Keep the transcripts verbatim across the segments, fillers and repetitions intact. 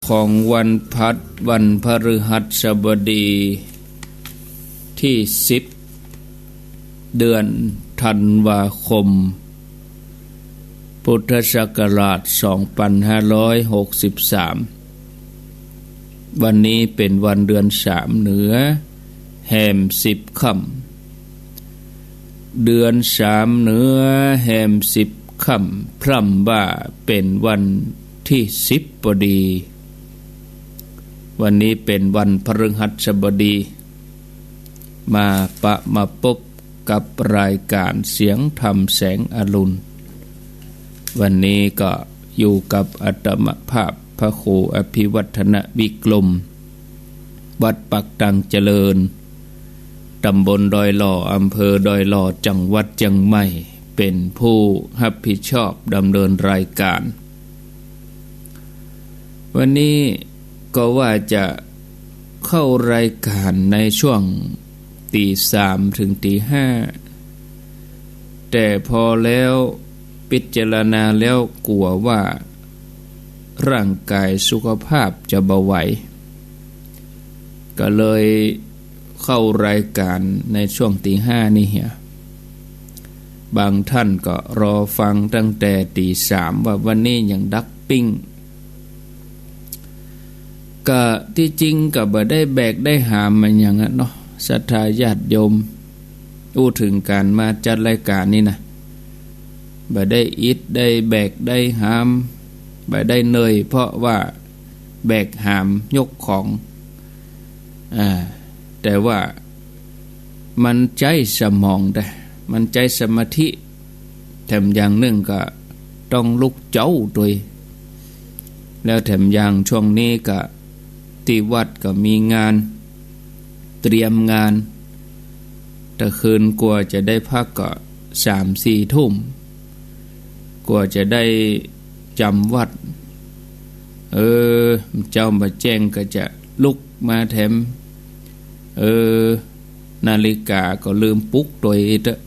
ของวันพัด วันพฤหัสบดี ที่สิบ เดือนธันวาคม พุทธศักราช สองพันห้าร้อยหกสิบสาม วันนี้เป๋นวันเดือนสามเหนือ แฮมสิบค่ำ เดือนสามเหนือ แฮมสิบค่ำ พร่ำว่าเป๋นวันที่สิบปอดี วันนี้เป๋นวันพฤหัสบดี มาปะมาปบกับรายก๋านเสียงธรรมแสงอรุณ วันนี้ก็อยู่กับอาตมาภาพพระครูอภิวัฒนวิกรม วัดปากตังเจริญ ต๋ำบลดอยหล่อ อำเภอดอยหล่อ จังหวัดเจียงใหม่ เป๋นผู้ฮับผิดชอบดำเนินรายก๋าน วันนี้ก็ว่าจะเข้ารายก๋านในช่วงตีสามเถิงตีห้า แต่พอแล้วพิจารณาแล้วกั๋วว่าร่างก๋ายสุขภาพจะบ่ไหว ก็เลยเข้ารายก๋านในช่วงตีห้านี่เหีย บางท่านก็รอฟังตั้งแต่ตีสาม ว่าวันนี้ยังดักปิ้ง ก็ตี้จริงก็บ่ได้แบกได้หามมาหยังอะเนาะ ศรัทธาญาติโยม อู้เถิงก๋านมาจัดรายก๋านนี่นะ บ่ได้อิดได้แบกได้หาม บ่ได้เหนื่อยเพราะว่าแบกหามยกของ อ่า แต่ว่า มันใจ๊สมองได้ มันใจ๊สมาธิ แถมอย่างนึ่งก็ต้องลุกเจ๊าตวย แล้วแถมอย่างช่วงนี้ก็ตี้วัดก็มีงาน เตรียมงาน ตะคืนกว่าจะได้พักก็สามสี่ทุ่ม กว่าจะได้จ๋ำวัด เออ เจ๊าบ่แจ้งก็จะลุกมาแถม เออ นาฬิกาก็ลืมปลุกตวยเต๊อะ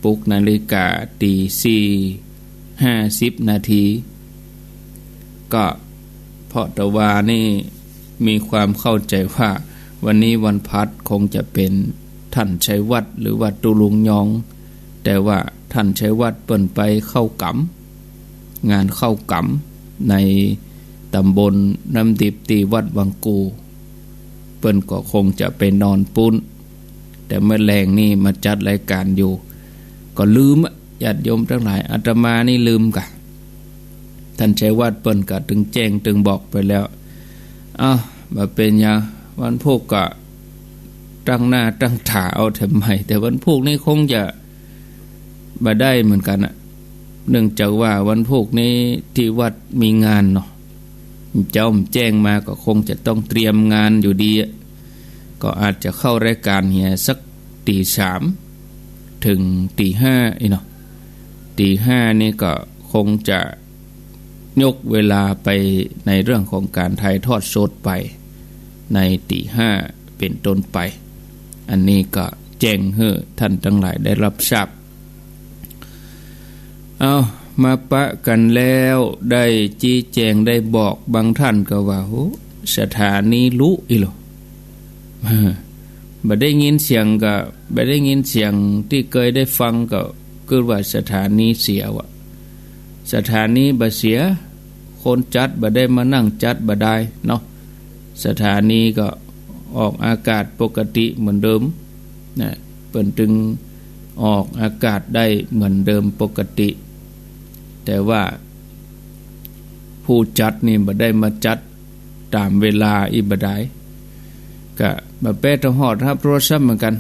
ปลุกนาฬิกาตีสี่ห้าสิบนาที ก็เพราะตะวานี่มีความเข้าใจ๋ว่าวันนี้วันพัดคงจะเป๋นท่านชัยวัฒน์หรือว่าตุ๊ลุงยอง แต่ว่าท่านชัยวัฒน์เปิ้นไปเข้ากรรม งานเข้ากรรมในต๋ำบลน้ำดิบตี้วัดวังกู เปิ้นก็คงจะไปนอนปู๊น แต่เมื่อแลงนี่มาจัดรายก๋านอยู่ ก็ลืมอะ ญาติโยมตังหลาย อาตมานี่ลืมก่ะ ท่านชัยวัฒน์เปิ้นก็ตึงแจ้งตึงบอกไปแล้ว อ้าว บ่เป๋นหยัง วันพูกก็ตั้งหน้าตั้งต๋าเอาแถมใหม่ แต่วันพูกนี่คงจะ บ่ได้เหมือนกั๋นอะ เนื่องจากว่าวันพูกนี้ตี้วัดมีงานเนาะ เจ๊าแจ้งมาก็คงจะต้องเตรียมงานอยู่ดีอะ ก็อาจจะเข้ารายก๋านเหียสักตีสามเถิงตีห้าอี้เนาะ ตีห้านี่ก็คงจะยกเวลาไปในเรื่องของก๋านถ่ายทอดสดไปในตีห้าเป๋นต้นไป อันนี้ก็แจ้งหื้อท่านตังหลายได้ฮับทราบ เอา มาปะกั๋นแล้ว ได้จี๊แจงได้บอก บางท่านก็ว่า โห สถานีลุอี้เหรอ บ่ได้ยินเสียงก็ บ่ได้ยินเสียงตี้เกยได้ฟังก็กึ๊ดว่าสถานีเสียว่ะ สถานีบ่เสีย คนจัดบ่ได้มานั่งจัดบ่ดายเนาะ สถานีก็ออกอากาศปกติเหมือนเดิมนะ เปิ้นตึงออกอากาศได้เหมือนเดิมปกติ แต่ว่าผู้จัดนี่บ่ได้มาจัดต๋ามเวลาอี้บ่ดาย ก็บ่แป๊เต้าฮอดฮับโทรศัพท์เหมือนกั๋น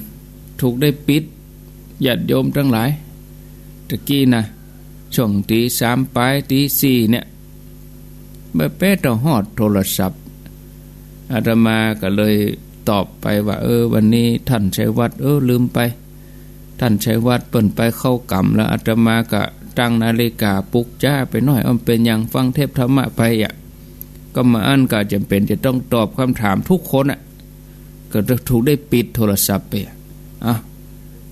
ถูกได้ปิด ญาติโยมตังหลาย ตะกี้นะ ช่วงตีสามป๋าย ตีสี่เนี่ย บ่แป๊เต้าฮอดโทรศัพท์ อาตมาก็เลยตอบไปว่า เออ วันนี้ท่านชัยวัฒน์ เออ ลืมไป ท่านชัยวัฒน์เปิ้นไปเข้ากรรมแล้ว อาตมาก็ตั้งนาฬิกาปลุกจ๊าไปหน้อย อ้อ เป๋นหยัง ฟังเทศน์ธรรมะไปอะ ก็บ่อั้นก็จ๋ำเป๋นจะต้องตอบกำถามทุกคนอะ ก็ถูกได้ปิดโทรศัพท์ไปอะ อ่ะ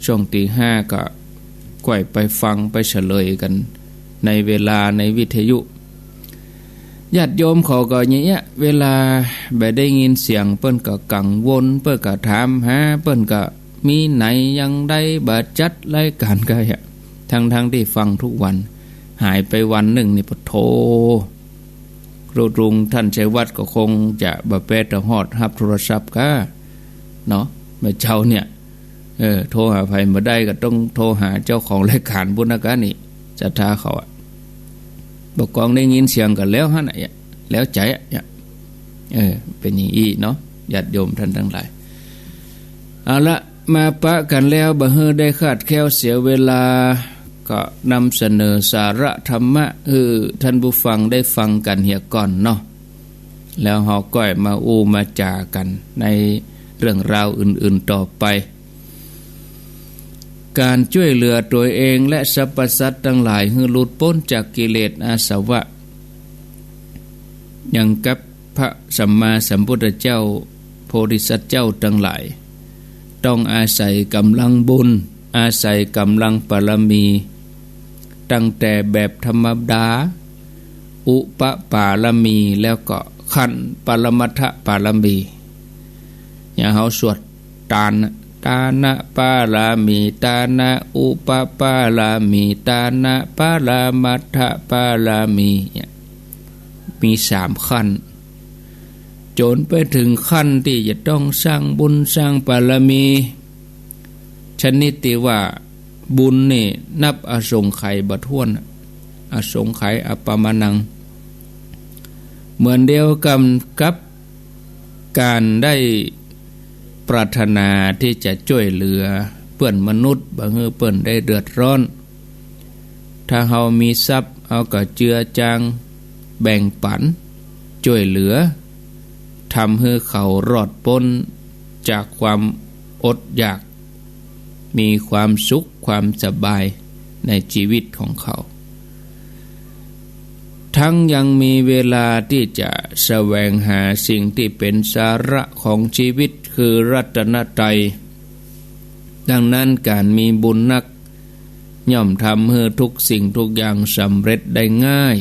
ช่วงตีห้าก็ใค่อยไปฟังไปเฉลยกั๋นในเวลาในวิทยุ ญาติโยมเขาก็อย่างเงี้ย เวลาบ่ได้ยินเสียงเปิ้นก็กังวล เปิ้นก็ถามหา เปิ้นก็มีไหนยังได้บ่จัดรายก๋านก็อะ ทั้งๆ ตี้ฟังทุกวัน หายไปวันนึ่งนี่ ปะโถ ลุงท่านชัยวัฒน์ก็คงจะบ่แป๊จะฮอดฮับโทรศัพท์ก้าเนาะ เมื่อเจ๊าเนี่ย เออ โทรหาใผบ่ได้ก็ต้องโทรหาเจ้าของรายก๋านปุ้นนะก้านี่ ศรัทธาเขาอะ บ่กองได้ยินเสียงก็แล้วหั้นน่ะ แล้วใจ๋อะ เออ เป๋นอย่างอี้เนาะ ญาติโยมท่านตังหลาย เอาละ มาปะกั๋นแล้ว บ่หื้อได้คลาดแคลนเสียเวลา ก็นำเสนอสาระธรรมะหื้อท่านผู้ฟังได้ฟังกั๋นเหียก่อนเนาะ แล้วเฮาก้อยมาอู้มาจ๋ากั๋นในเรื่องราวอื่นๆ ต่อไป ก๋านจ้วยเหลือตั๋วเองและสรรพสัตว์ตังหลายหื้อหลุดป๊นจากกิเลสอาสวะ อย่างกับพระสัมมาสัมพุทธเจ้า โพธิสัตว์เจ้าตังหลาย ต้องอาศัยก๋ำลังบุญ อาศัยก๋ำลังบารมี ตั้งแต่แบบธรรมดา อุปปารมี แล้วก็ขั้นปรมัตถปารมี อย่างเฮาสวดตานน่ะ ตานะปารมี ตานะอุปปารมี ตานะปรมัตถปารมี เนี่ย มีสามขั้น จ๋นไปเถิงขั้นตี้จะต้องสร้างบุญสร้างบารมี ชนิดตี้ว่าบุญนี่นับอสงไขยบ่ถ้วน อสงไขยอัปปมาณัง เหมือนเดียวกั๋นกับก๋านได้ปรารถนาตี้จะจ้วยเหลือเปื้อนมนุษย์ บ่หื้อเปิ้นได้เดือดร้อน ถ้าเฮามีทรัพย์ เฮาก็เจือจางแบ่งปั๋น จ้วยเหลือ ทำหื้อเขารอดป๊นจากความอดอยาก มีความสุขความสบายในจีวิตของเขา ทั้งยังมีเวลาตี้จะแสวงหาสิ่งตี้เป๋นสาระของจีวิต คือรัตนตรัย ดังนั้นก๋านมีบุญนัก ย่อมทำหื้อทุกสิ่งทุกอย่างสำเร็จได้ง่าย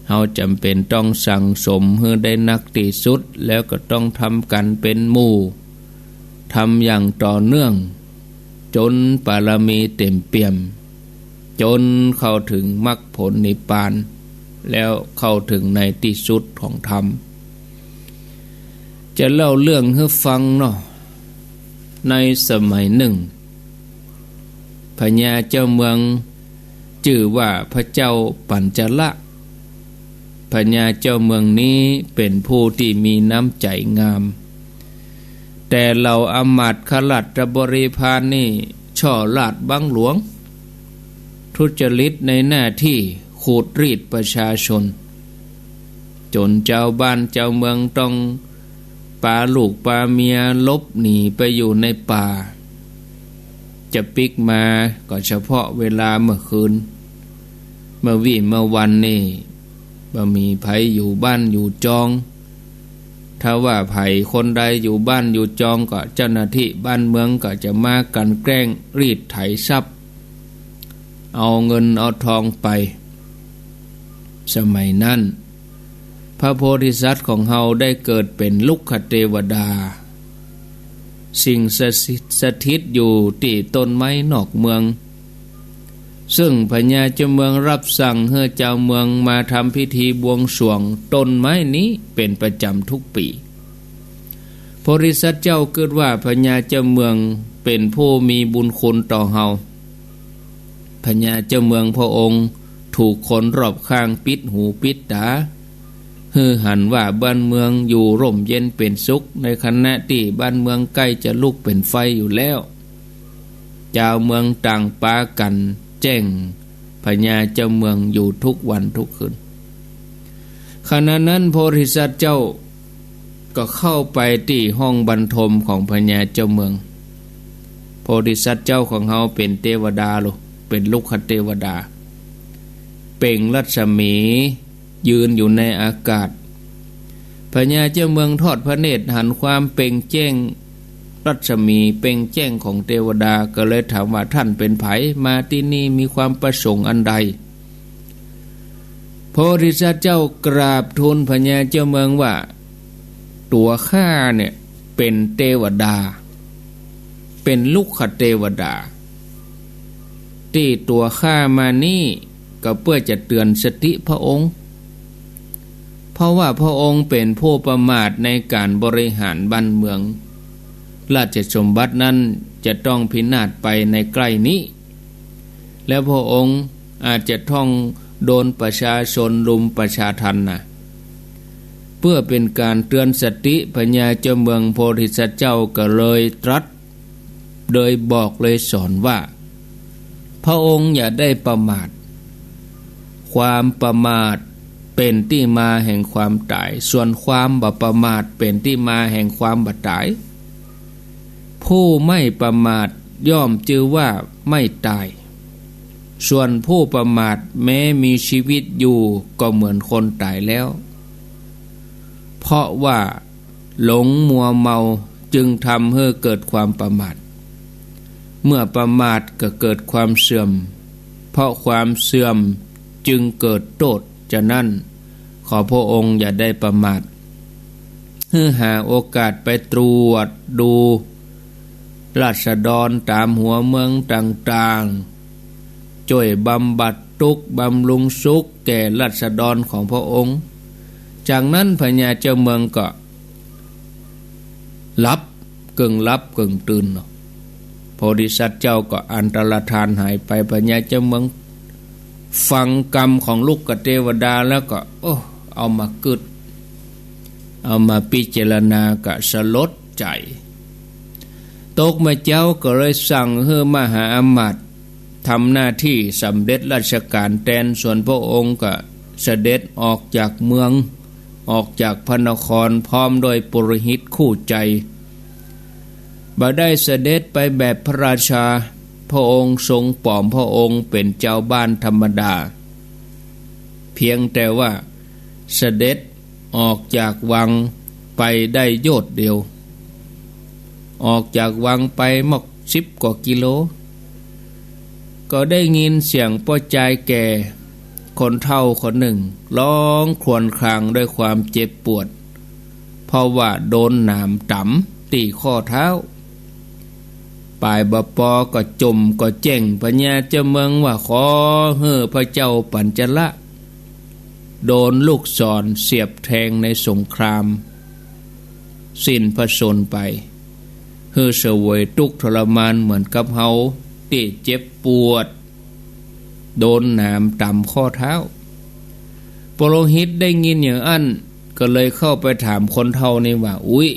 เฮาจำเป๋นต้องสั่งสมหื้อได้นักตี้สุด แล้วก็ต้องทำกั๋นเป๋นหมู่ ทำอย่างต่อเนื่อง จ๋นบารมีเต๋มเปี่ยม จ๋นเข้าเถิงมรรคผลนิพพาน แล้วเข้าเถิงในตี้สุดของธรรม จะเล่าเรื่องหื้อฟังเนาะ ในสมัยนึ่ง พญาเจ้าเมืองจื้อว่าพระเจ้าปัญจละ พญาเจ้าเมืองนี้เป๋นผู้ตี้มีน้ำใจ๋งาม แต่เหล่าอำมาตย์ข้าราชบริพารนี่ช่อราชบังหลวง ทุจริตในหน้าตี้ขูดรีดประชาชน จ๋นจาวบ้านจาวเมืองต้องปาลูกปาเมียหลบหนีไปอยู่ในป่า จะปิ๊กมาก็เฉพาะเวลาเมื่อคืน เมื่อวี้เมื่อวันนี่ บ่มีใผอยู่บ้านอยู่จอง ถ้าว่าใผคนใดอยู่บ้านอยู่จองก็เจ้าหน้าตี้บ้านเมืองก็จะมากลั่นแกล้งรีดไถทรัพย์ เอาเงินเอาทองไป สมัยนั้น พระโพธิสัตว์ของเฮาได้เกิดเป๋นลุกขเตวดา สิงสถิต สถิตอยู่ตี้ต้นไม้นอกเมือง ซึ่งพญาเจ้าเมืองรับสั่งหื้อจาวเมืองมาทำพิธีบวงสรวงต้นไม้นี้เป๋นประจ๋ำทุกปี๋ โพธิสัตว์เจ้ากึ๊ดว่าพญาเจ้าเมืองเป๋นผู้มีบุญคุณต่อเฮา พญาเจ้าเมืองพระองค์ถูกคนรอบข้างปิดหูปิดต๋า หื้อหันว่าบ้านเมืองอยู่ร่มเย็นเป๋นสุข ในขณะตี้บ้านเมืองใก้จะลุกเป๋นไฟอยู่แล้ว จาวเมืองต่างปากั๋นแจ้งพญาเจ้าเมืองอยู่ทุกวันทุกคืน ขณะนั้นโพธิสัตว์เจ้าก็เข้าไปตี้ห้องบรรทมของพญาเจ้าเมือง โพธิสัตว์เจ้าของเฮาเป๋นเตวดาโล เป๋นลุกขเตวดา เปล่งรัศมี ยืนอยู่ในอากาศ พญาเจ้าเมืองทอดพระเนตรหันความเปล่งแจ้งรัศมีเปล่งแจ้งของเตวดา ก็เลยถามว่า ท่านเป๋นใผ มาตี้นี่มีความประสงค์อันใด โพธิสัตว์เจ้ากราบทูลพญาเจ้าเมืองว่า ตั๋วข้าเนี่ยเป๋นเตวดา เป๋นลุกขเตวดา ตี้ตั๋วข้ามานี่ก็เปื้อจะเตือนสติพระองค์ เพราะว่าพระองค์เป๋นผู้ประมาทในก๋านบริหารบ้านเมือง ราชสมบัตินั้นจะต้องพินาศไปในใกล้นี้ แล้วพระองค์อาจจะต้องโดนประชาชนรุมประชาทัณฑ์นะ เปื้อเป๋นก๋านเตือนสติพญาเจ้าเมือง โพธิสัตว์เจ้าก็เลยตรัส เลยบอกเลยสอนว่า พระองค์อย่าได้ประมาท ความประมาทเป๋นตี้มาแห่งความต๋าย ส่วนความบ่ประมาทเป๋นตี้มาแห่งความบ่ต๋าย ผู้ไม่ประมาทย่อมจื้อว่าไม่ต๋าย ส่วนผู้ประมาทแม้มีชีวิตอยู่ก็เหมือนคนต๋ายแล้ว เพราะว่าหลงมัวเมาจึงทำหื้อเกิดความประมาท เมื่อประมาทก็เกิดความเสื่อม เพราะความเสื่อมจึงเกิดโต้ษ ฉะนั้นขอพระองค์อย่าได้ประมาท หื้อหาโอกาสไปตรวจดูราษฎรต๋ามหัวเมืองต่างๆ จ้วยบำบัดตุ๊กข์บำรุงสุขแก่ราษฎรของพระองค์ จากนั้นพญาเจ้าเมืองก็หลับ กึ่งหลับกึ่งตื่นเนาะ โพธิสัตว์เจ้าก็อันตรธานหายไป พญาเจ้าเมืองฟังกำของลุกขเตวดาแล้วก็ โอ้ เอามากึ๊ด เอามาพิจารณาก็สลดใจ๋ ตกมาเจ๊าก็เลยสั่งหื้อมหาอำมาตย์ทำหน้าตี้สำเร็จราชก๋านแตน ส่วนพระองค์ก็เสด็จออกจากเมือง ออกจากพระนครพร้อมด้วยปุโรหิตคู่ใจ๋ บ่ได้เสด็จไปแบบพระราชา พระองค์ทรงปลอมพระองค์เป๋นจาวบ้านธรรมดา เพียงแต่ว่าเสด็จออกจากวังไปได้โยชน์เดียว ออกจากวังไปมอกสิบกว่ากิโล ก็ได้ยินเสียงป้อจายแก่ คนเฒ่าคนนึ่งร้องครวญครางด้วยความเจ็บปวด เพราะว่าโดนหนามต๋ำตี้ข้อเท้า ป๋ายบ่ปอก็จ่มก็แจ้งพญาเจ้าเมืองว่า ขอหื้อพระเจ้าปัญจละ โดนลูกศรเสียบแทงในสงคราม สิ้นพระชนม์ไป หื้อเสวยตุ๊กข์ทรมานเหมือนกับเฮาตี้เจ็บปวด โดนหนามต๋ำข้อเท้า ปุโรหิตได้ยินอย่างอั้น ก็เลยเข้าไปถามคนเฒ่านี่ว่า อุ๊ย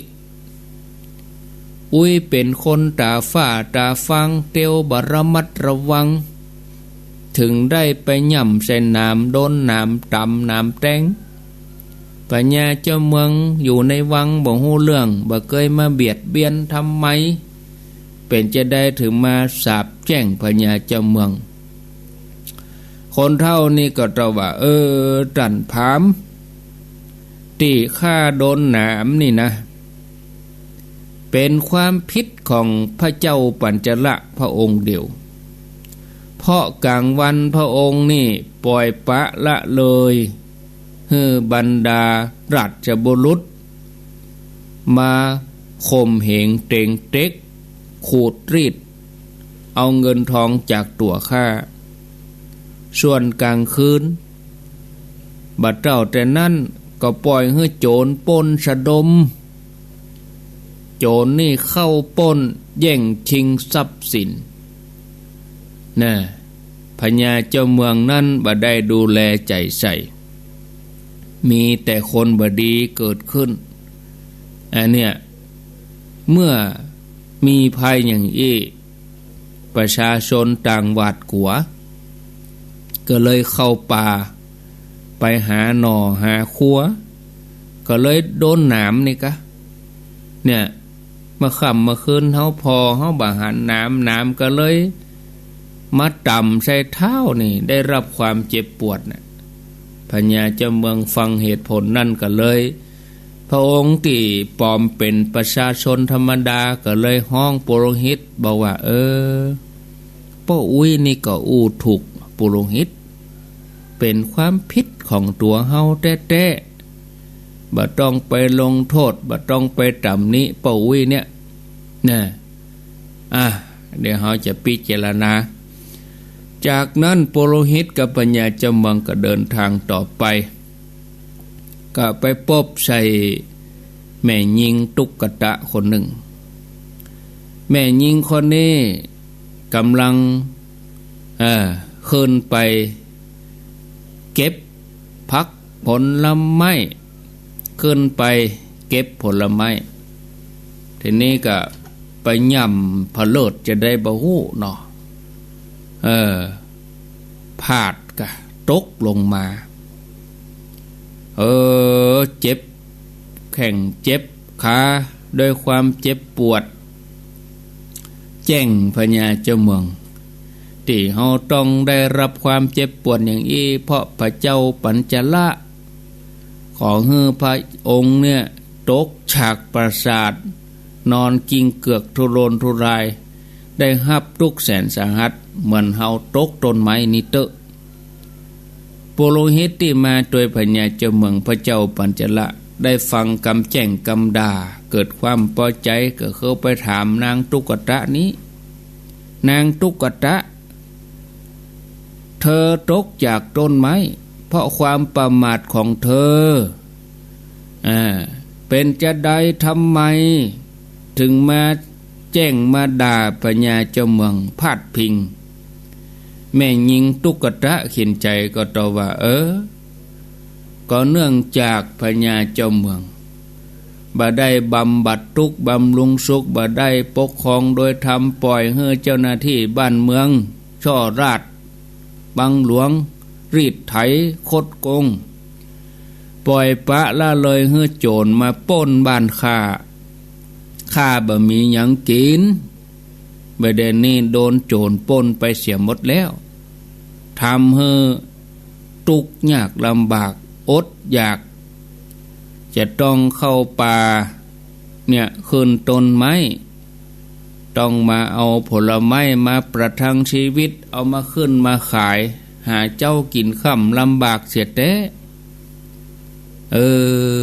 อุ๊ยเป๋นคนต๋าฝ้าต๋าฟาง เตียวบ่ระมัดระวัง ถึงได้ไปหย่ำใส่หนาม โดนหนามต๋ำหนามแตง พญาเจ้าเมืองอยู่ในวังบ่ฮู้เรื่อง บ่เกยมาเบียดเบียนทำไม เป๋นจาใดถึงมาสาปแจ้งพญาเจ้าเมือง คนเฒ่านี่ก็ตอบว่า เออ ต้านพราหมณ์ ตี้ข้าโดนหนามนี่นะ เป๋นความผิดของพระเจ้าปัญจละพระองค์เดียว เพราะก๋างวันพระองค์นี่ปล่อยปละละเลย หื้อบรรดาราชบุรุษ มาข่มเหงเตงเต็ก ขูดรีด เอาเงินทองจากตั๋วข้า ส่วนก๋างคืน บ่เต้าแต่นั้นก็ปล่อยหื้อโจรปล้นสะดม โจรนี่เข้าปล้นแย่งชิงทรัพย์สิน น่ะ พญาเจ้าเมืองนั้นบ่ได้ดูแลใจ๋ใส่ มีแต่คนบ่ดีเกิดขึ้น อันเนี้ย เมื่อมีภัยอย่างอี้ ประชาชนต่างหวาดกลัว ก็เลยเข้าป่า ไปหาหน่อหาคัว ก็เลยโดนหนามนี่กะ เนี่ย เมื่อค่ำเมื่อคืนเฮาผ่อเฮาบ่หันหนาม หนามก็เลยมาต๋ำใส่เท้านี่ ได้รับความเจ็บปวดน่ะ พญาเจ้าเมืองฟังเหตุผลนั่นก็เลย พระองค์ตี้ปลอมเป๋นประชาชนธรรมดาก็เลยฮ้องปุโรหิตบอกว่า เออ ป้ออุ๊ยนี่ก็อู้ถูกปุโรหิต เป๋นความผิดของตั๋วเฮาแต๊ๆ บ่ต้องไปลงโต้ษ บ่ต้องไปต๋ำหนิป้ออุ๊ยเนี่ย นะ อ่ะ เดี๋ยวเฮาจะพิจารณา จากนั้นปุโรหิตกับพญาเจ้าเมืองก็เดินตางต่อไป ก็ไปปบใส่แม่ญิงตุ๊กตะคนนึ่ง แม่ญิงคนนี้ก่ำลัง เอ่อ ขึ้นไปเก็บผักผลไม้ ขึ้นไปเก็บผลไม้ ทีนี้ก็ไปย่ำผะเลิดจะใดบ่ฮู้เนาะ เออ พลาดกะตกลงมา เออ เจ็บแข้งเจ็บขา ด้วยความเจ็บปวด แจ้งพญาเจ้าเมือง ตี้เฮาต้องได้ฮับความเจ็บปวดอย่างอี้ เพราะพระเจ้าปัญจละ ขอหื้อพระองค์เนี่ยตกจากปราสาท นอนกินเกือกทุรนทุราย ได้ฮับตุ๊กข์แสนสาหัส เหมือนเฮาตกต้นไม้นี้เต๊อะ ปุโรหิตตี้มาตวยพญาเจ้าเมืองพระเจ้าปัญจละ ได้ฟังกำแจ้งกำด่า เกิดความปอใจ๋ ก็เข้าไปถามนางตุ๊กตะนี้ นางตุ๊กตะ เธอตกจากต้นไม้ เพราะความประมาทของเธอ อ่า เป๋นจะใดทำไม ถึงมาแจ้งมาด่าพญาเจ้าเมือง พาดพิง แม่ญิงตุ๊กตะเขียนใจ๋ก็ตอบว่า เออ ก็เนื่องจากพญาเจ้าเมือง บ่ได้บำบัดทุกข์บำรุงสุข บ่ได้ปกครองโดยธรรม ปล่อยหื้อเจ้าหน้าตี้บ้านเมือง ช่อราช บังหลวง รีดไถ คดโกง ปล่อยปละละเลยหื้อโจ๋รมาป้นบ้านข้า ข้าบ่มีหยังกิ๋น บ่าเดี่ยวนี้โดนโจ๋รป้นไปเสียหมดแล้ว ทำหื้อตุ๊กข์ยากลำบาก อดอยาก จะต้องเข้าป่า เนี่ย ขึ้นต้นไม้ ต้องมาเอาผลไม้มาประทังชีวิต เอามาขึ้นมาขาย หาเจ๊ากิ๋นค่ำลำบากเสียแต๊ เออ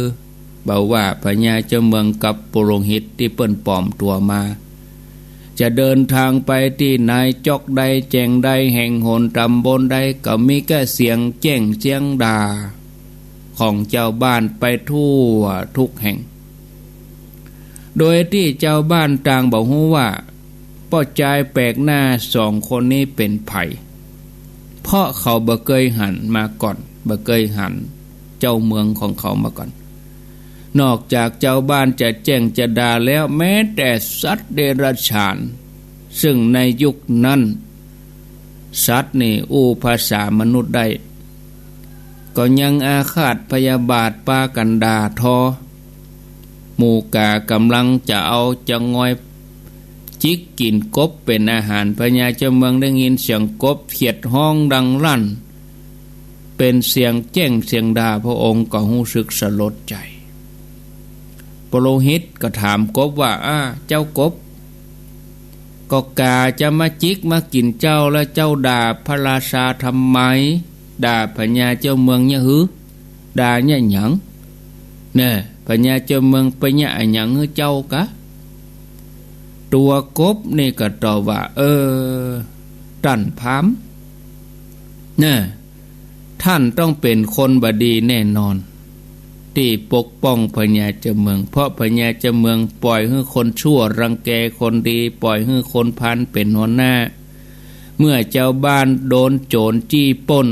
บ่าว่าพญาเจ้าเมืองกับปุโรหิตตี้เปิ้นปลอมตั๋วมา จะเดินตางไปตี้ไหน จ๊อกใด แจ่งใด แห่งหนต๋ำบลใด ก็มีก้าเสียงแจ้งเสียงด่า ของจาวบ้านไปทั่วทุกแห่ง โดยตี้จาวบ้านต่างบ่ฮู้ว่า ป้อจายแปลกหน้าสองคนนี้เป๋นใผ เพราะเขาบ่เกยหันมาก่อน บ่เกยหันเจ้าเมืองของเขามาก่อน นอกจากจาวบ้านจะแจ้งจะด่าแล้ว แม้แต่สัตว์เดรัจฉาน ซึ่งในยุคนั้น สัตว์นี่อู้ภาษามนุษย์ได้ ก็ยังอาฆาตพยาบาทปากั๋นด่าทอ หมู่ก๋าก่ำลังจะเอาจะงอยจิกกิ๋นกบเป๋นอาหาร พญาเจ้าเมืองได้ยินเสียงกบเขียดฮ้องดังลั่น เป๋นเสียงแจ้งเสียงด่า พระองค์ก็ฮู้สึกสลดใจ๋ ปุโรหิตก็ถามกบว่า อ้า เจ้ากบ ก็ก๋าจะมาจิกมากิ๋นเจ้า แล้วเจ้าด่าพระราชาทำไม ด่าพญาเจ้าเมืองเนี่ยหือ ด่าเนี่ยหยัง แน่ พญาเจ้าเมืองไปเนี่ยอะหยังหื้อเจ้ากะ ตั๋วกบนี่ก็ตอบว่า เออ ต้านพราหมณ์ แน่ ต้านต้องเป๋นคนบ่ดีแน่นอน ตี้ปกป้องพญาเจ้าเมือง เพราะพญาเจ้าเมืองปล่อยหื้อคนชั่วรังแกคนดี ปล่อยหื้อคนพาลเป๋นหัวหน้า เมื่อจาวบ้านโดนโจ๋รจี้ป้น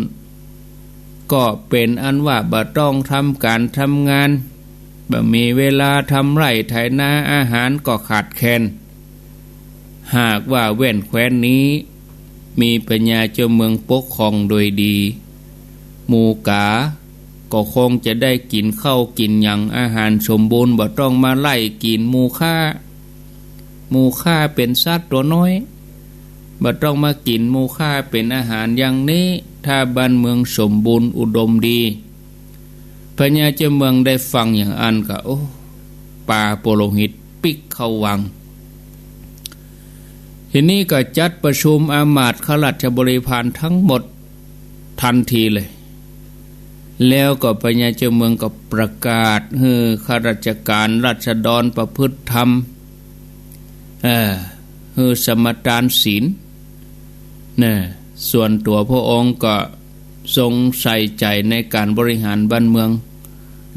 ก็เป๋นอันว่าบ่ต้องทำก๋านทำงาน บ่มีเวลาทำไร่ไถนา อาหารก็ขาดแคลน หากว่าแว่นแคว้นนี้ มีพญาเจ้าเมืองปกครองโดยดี หมู่ก๋าก็คงจะได้กิ๋นข้าวกิ๋นหยัง อาหารสมบูรณ์ บ่ต้องมาไล่กิ๋นหมู่ข้า หมู่ข้าเป๋นสัตว์ตั๋วน้อย บ่ต้องมากิ๋นหมู่ข้าเป๋นอาหารอย่างนี้ ถ้าบ้านเมืองสมบูรณ์อุดมดี พญาเจ้าเมืองได้ฟังอย่างอั้นก็ โอ้ ปาปุโรหิตปิ๊กเข้าวัง ทีนี้ก็จัดประชุมอำมาตย์ข้าราชบริพารทั้งหมดทันทีเลย แล้วก็พญาเจ้าเมืองก็ประกาศหื้อข้าราชการราษฎรประพฤติธรรม เอ่อ หื้อสมาทานศีล นะ ส่วนตั๋วพระองค์ก็ทรงใส่ใจ๋ในก๋านบริหารบ้านเมือง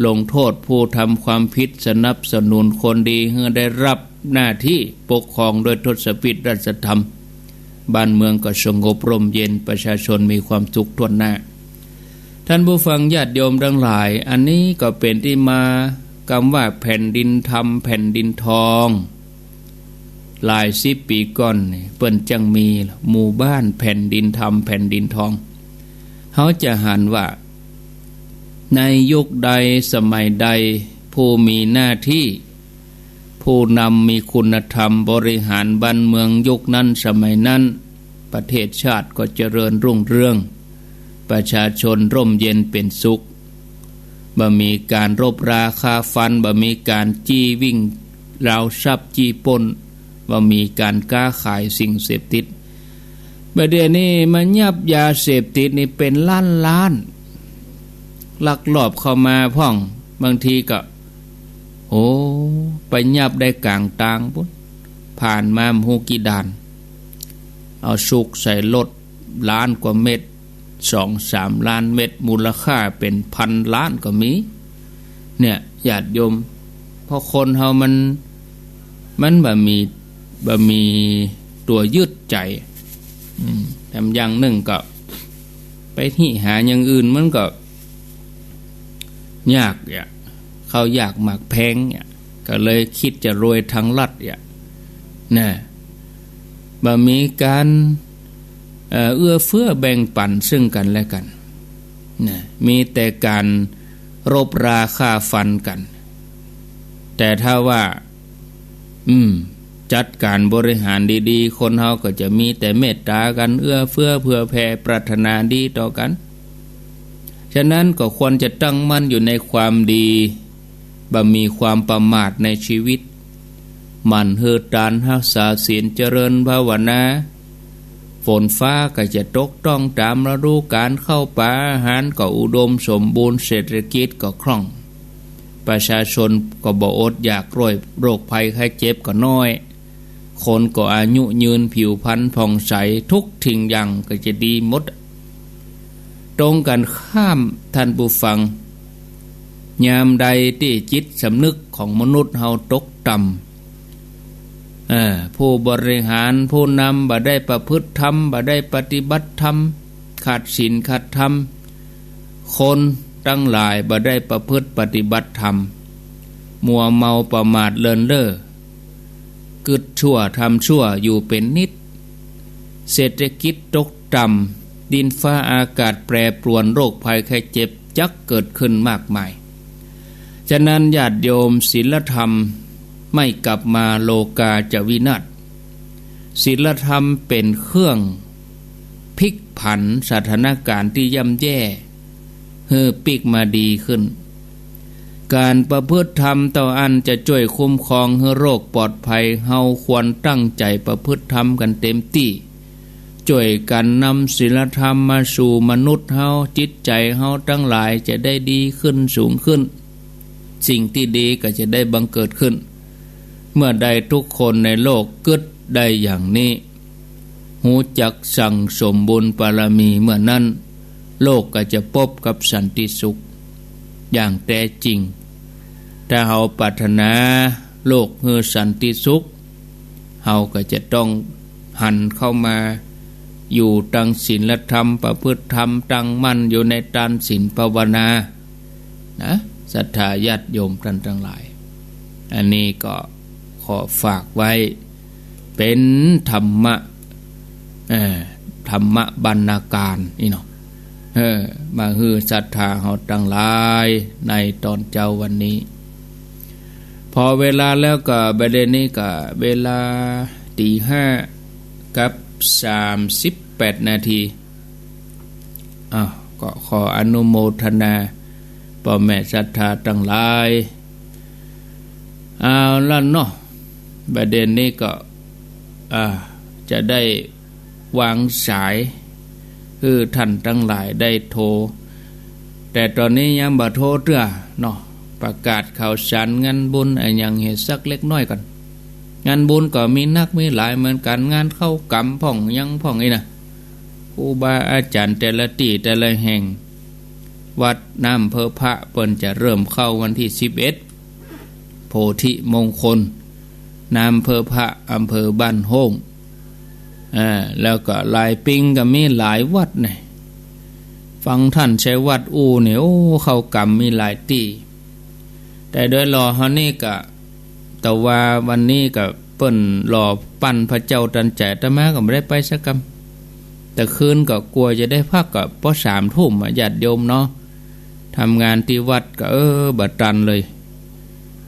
ลงโต้ษผู้ทำความผิด สนับสนุนคนดีหื้อได้รับหน้าตี้ปกครองโดยทศพิธราชธรรม บ้านเมืองก็สงบร่มเย็น ประชาชนมีความสุขถ้วนหน้า ท่านผู้ฟังญาติโยมตังหลาย อันนี้ก็เป๋นตี้มากำว่าแผ่นดินธรรม แผ่นดินทอง หลายสิบปี๋ก่อนนี่เปิ้นจั้งมีหมู่บ้านแผ่นดินธรรม แผ่นดินทอง เฮาจะหันว่า ในยุคใดสมัยใด ผู้มีหน้าตี้ ผู้นำมีคุณธรรมบริหารบ้านเมืองยุคนั้นสมัยนั้น ประเทศชาติก็เจริญรุ่งเรือง ประชาชนร่มเย็นเป๋นสุข บ่มีก๋านรบราฆ่าฟัน บ่มีก๋านจี้วิ่งราวทรัพย์ จี้ปล้น บ่มีก๋านก๊าขายสิ่งเสพติด บ่าเดี่ยวนี้มายับยาเสพติดนี่เป๋นล้านๆ ลักลอบเข้ามาพ่อง บางทีก็ โอ้ ไปยับได้ก๋างตางปู๊น ผ่านมาบ่ฮู้กี่ด่าน เอาซุกใส่รถ ล้านกว่าเม็ด สองสามล้านเม็ด มูลค่าเป๋นพันล้านก็มี เนี่ย ญาติโยม เพราะคนเฮามัน มันบ่มี บ่มีตั๋วยึดใจ๋ อืม แถมอย่างนึ่งก็ ไปเหียหาอย่างอื่นมันก็ ยากอะ ข้าวยากหมากแพงอะ ก็เลยกึ๊ดจะรวยตางลัดอะ นะ บ่มีก๋าน เอ่อ เอื้อเฟื้อแบ่งปั๋นซึ่งกั๋นและกั๋น นะ มีแต่ก๋านรบราฆ่าฟันกั๋น แต่ถ้าว่า อืม จัดก๋านบริหารดีๆ คนเฮาก็จะมีแต่เมตต๋ากั๋น เอื้อเฟื้อเผื่อแผ่ ปรารถนาดีต่อกั๋น ฉะนั้นก็ควรจะตั้งมั่นอยู่ในความดี บ่มีความประมาทในชีวิต หมั่นหื้อตาน ฮักษาศีล เจริญภาวนา ฝนฟ้าก็จะตกต้องต๋ามฤดูก๋าล ข้าวป๋าอาหารก็อุดมสมบูรณ์ เศรษฐกิจก็คล่อง ประชาชนก็บ่อดอยาก โรค โรคภัยไข้เจ็บก็น้อย คนก็อายุยืน ผิวพรรณผ่องใส ทุกสิ่งอย่างก็จะดีหมด ตรงกั๋นข้าม ท่านผู้ฟัง ยามใดตี้จิตสำนึกของมนุษย์เฮาตกต่ำ เอ่อ ผู้บริหาร ผู้นำบ่ได้ประพฤติธรรม บ่ได้ปฏิบัติธรรม ขาดศีลขาดธรรม คนตังหลายบ่ได้ประพฤติปฏิบัติธรรม มัวเมาประมาทเลินเล่อ กึ๊ดชั่วทำชั่วอยู่เป๋นนิด เศรษฐกิจตกต่ำ ดินฟ้าอากาศแปรปรวน โรคภัยไข้เจ็บจักเกิดขึ้นมากมาย ฉะนั้นญาติโยม ศีลธรรมไม่กลับมา โลกาจะวินาศ ศีลธรรมเป๋นเครื่องพลิกผันสถานการณ์ตี้ย่ำแย่ หื้อปิ๊กมาดีขึ้น ก๋านประพฤติธรรมเต้าอั้นจะจ้วยคุ้มครองหื้อโรคปลอดภัย เฮาควรตั้งใจ๋ประพฤติธรรมกั๋นเต็มตี้ จ้วยกั๋นนำศีลธรรมมาสู่มนุษย์เฮา จิตใจ๋เฮาตังหลายจะได้ดีขึ้น สูงขึ้น สิ่งตี้ดีก็จะได้บังเกิดขึ้น เมื่อใดทุกคนในโลกกึ๊ดได้อย่างนี้ ฮู้จักสั่งสมบุญบารมี เมื่อนั้นโลกก็จะปบกับสันติสุขอย่างแต๊จริง ถ้าเฮาปรารถนาโลกหื้อสันติสุข เฮาก็จะต้องหันเข้ามาอยู่ตังศีลธรรม ประพฤติธรรม ตั้งมั่นอยู่ในตานศีลภาวนา นะ ศรัทธาญาติโยมต้านตังหลาย อันนี้ก็ขอฝากไว้เป๋นธรรมะ เอ่อ ธรรมะบรรณาการนี่เนาะ เออ มาหื้อศรัทธาเฮาตังหลายในต๋อนเจ๊าวันนี้ พอเวลาแล้วก็ บ่าเดี่ยวนี้ก็เวลาตี๋ห้ากับสามสิบแปดนาที อ้าว ก็ขออนุโมทนาป้อแม่ศรัทธาตังหลาย เอาละเนาะ บ่าเดี่ยวนี้ก็ อ่า จะได้วางสาย หื้อต้านตังหลายได้โทร แต่ต๋อนนี้ยังบ่โทรเตื้อเนาะ ประกาศข่าวสารงานบุญอะหยังเหียสักเล็กน้อยก่อน งานบุญก็มีนักมีหลายเหมือนกั๋น งานเข้ากรรมพ่องหยังพ่องอี้นะ ครูบาอาจ๋ารย์แต่ละตี้แต่ละแห่ง วัดน้ำเพิงพระเปิ้นจะเริ่มเข้าวันตี้สิบเอ็ด โพธิมงคล น้ำเพิงพระ อำเภอบ้านโฮ่ง อ่า แล้วก็หลายปิงก็มีหลายวัดนี่ ฟังต้านชัยวัฒน์อู้นี่ โอ้ เข้ากรรมมีหลายตี้ แต่โดยหล่อเฮานี่ก็ แต่ว่าวันนี้ก็เปิ้นหล่อปั้นพระเจ้าตันใจ๋ อาตมาก็บ่ได้ไปสักกำ แต่คืนก็กั๋วจะได้พัก ก็ปอสามทุ่มอะ ญาติโยมเนาะ ทำงานตี้วัดก็ เออ บ่ตันเลย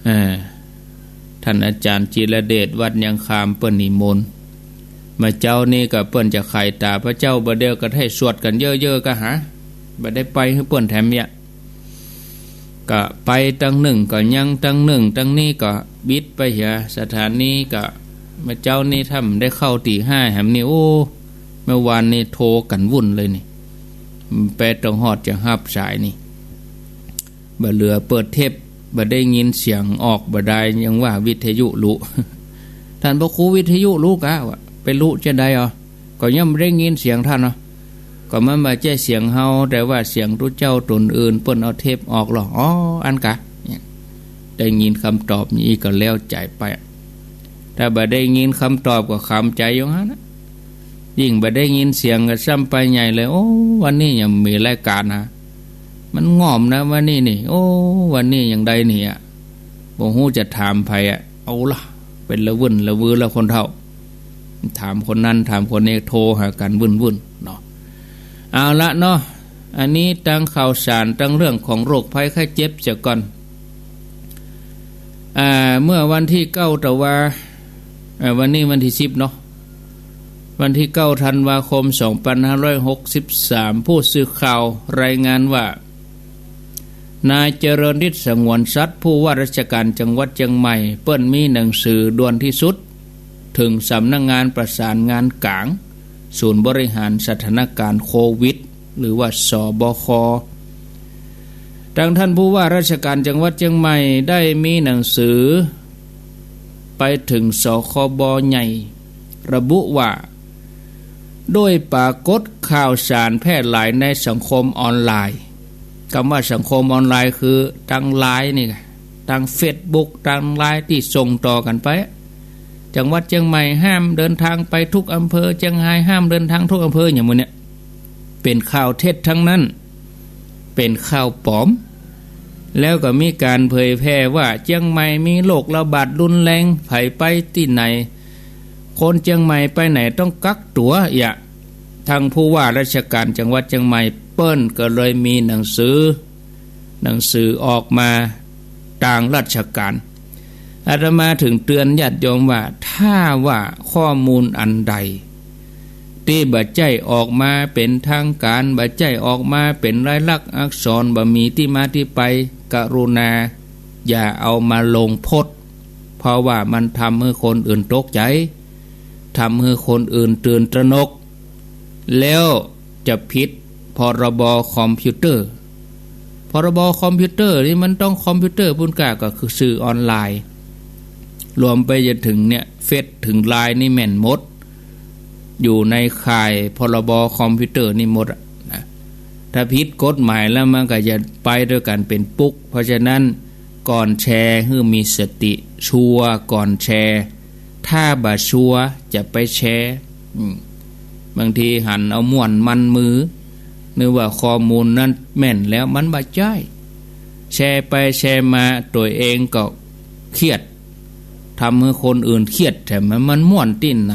เออ ต้านอาจ๋ารย์จิรเดช วัดยางคาม เปิ้นนิมนต์ เมื่อเจ๊านี้ก็เปิ้นจะไขต๋าพระเจ้า บ่าเดี่ยวก็ให้สวดกั๋นเยอะๆ ก็หา บ่ได้ไปหื้อเปิ้นแถมเยียะ ก็ไปตังนึ่งก็ยังตังนึ่ง ตังนี้ก็บิดไปเหีย สถานีก็ เมื่อเจ๊านี้ถ้าบ่ได้เข้าตีห้าแหมนี่ โอ้ เมื่อวานนี้โทรกั๋นวุ่นเลยนี่ แป๊ดต้องฮอดจะฮับสายนี่ บ่เหลือเปิดเทป บ่ได้ยินเสียงออกบ่ดาย ยังว่าวิทยุลุ ต้านพระครูวิทยุลุกะ ว่าไปลุจะใดอ๋อ ก็ยังบ่ได้ยินเสียงต้านเนาะ ก็มันบ่ใจ้เสียงเฮา แต่ว่าเสียงตุ๊เจ้าต๋นอื่น เปิ้นเอาเทปออกหรอ อ๋อ อั้นกะ เนี่ย ได้ยินกำตอบนี้ก็แล้วใจ๋ไป ถ้าบ่ได้ยินกำตอบก็ขำใจ๋อยู่หั้นนะ ยิ่งบ่ได้ยินเสียงก็ซ้ำไปใหญ่เลย โอ้ วันนี้ยังมีรายก๋านนะ มันง่อมนะวันนี้นี่ โอ้ วันนี้ยังใดนี่อะ บ่ฮู้จะถามใผอะ เอาละ เป๋นละวื่นละวือแล้วคนเฒ่า ถามคนนั้นถามคนนี้ โทรหากั๋นวุ่นๆ เนาะ เอาละเนาะ อันนี้ตังข่าวสารตังเรื่องของโรคภัยไข้เจ็บเสียก่อน อ่า เมื่อวันตี้เก้าตะวา เอ่อ วันนี้วันตี้สิบเนาะ วันตี้เก้าธันวาคมสองปันห้าร้อยหกสิบสาม ผู้สื่อข่าวรายงานว่า นายเจริญฤทธิ์ สงวนสัตย์ ผู้ว่าราชการจังหวัดเจียงใหม่ เปิ้นมีหนังสือด่วนที่สุด เถิงสำนักงานประสานงานก๋าง ศูนย์บริหารสถานการณ์โควิด หรือว่า สบค ตังต้านผู้ว่าราชการจังหวัดเจียงใหม่ได้มีหนังสือไปเถิง สคบ ใหญ่ ระบุว่า ด้วยปรากฏข่าวสารแพร่หลายในสังคมออนไลน์ กำว่าสังคมออนไลน์คือตังไลน์นี่ไง ตังเฟซบุ๊ก ตังไลน์ตี้ส่งต่อกั๋นไป จังหวัดเจียงใหม่ห้ามเดินทางไปทุกอำเภอ เจียงฮายห้ามเดินทางทุกอำเภอ อย่างหมู่เนี่ย เป๋นข่าวเท็จตังนั้น เป๋นข่าวป๋อม แล้วก็มีก๋านเผยแพร่ว่าเจียงใหม่มีโรคระบาดรุนแรง ใผไปตี้ไหน คนเจียงใหม่ไปไหนต้องกักตั๋วเยียะ ตังผู้ว่าราชการจังหวัดเจียงใหม่เปิ้นก็เลยมีหนังสือ หนังสือออกมาตางราชการ อาตมาเถิงเตือนญาติโยมว่า ถ้าว่าข้อมูลอันใดตี้บ่ใจ้ออกมาเป๋นทางก๋าน บ่ใจ้ออกมาเป๋นลายลักษณ์อักษร บ่มีตี้มาตี้ไป กรุณาอย่าเอามาลงโพสต์ เพราะว่ามันทำหื้อคนอื่นตกใจ๋ ทำหื้อคนอื่นตื่นตระหนก แล้วจะผิด พรบคอมพิวเตอร์ พรบคอมพิวเตอร์นี่มันต้องคอมพิวเตอร์ปู้นกา ก็คือสื่อออนไลน์ รวมไปจนเถิงเนี่ย เฟซเถิงไลน์นี่แม่นหมด อยู่ในข่าย พรบคอมพิวเตอร์นี่หมดอะนะ ถ้าผิดกฎหมายแล้วมันก็จะไปด้วยกั๋นเป๋นปุ๊ก เพราะฉะนั้นก่อนแชร์หื้อมีสติ ชัวร์ก่อนแชร์ ถ้าบ่ชัวร์จะไปแชร์ อืม บางทีหันเอาม่วนมันมือ นึกว่าข้อมูลนั้นแม่นแล้ว มันบ่ใจ้ แชร์ไปแชร์มาตั๋วเองก็เครียด ทำหื้อคนอื่นเครียดแถม มันม่วนตี้ไหน